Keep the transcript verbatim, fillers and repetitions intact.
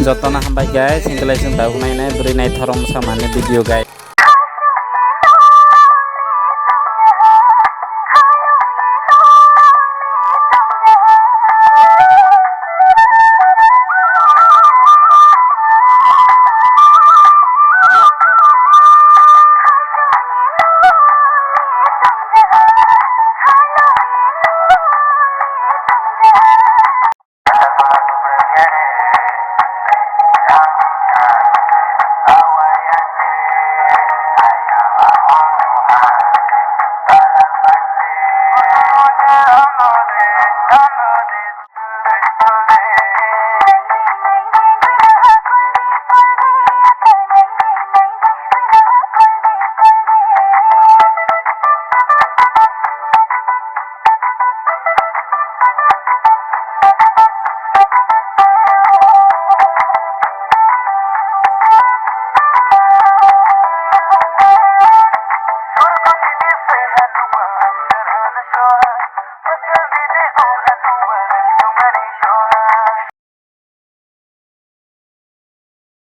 Jotono hambai guys, hinkelai chwng tabuk nainai bwrwi naithok rok samani video guys.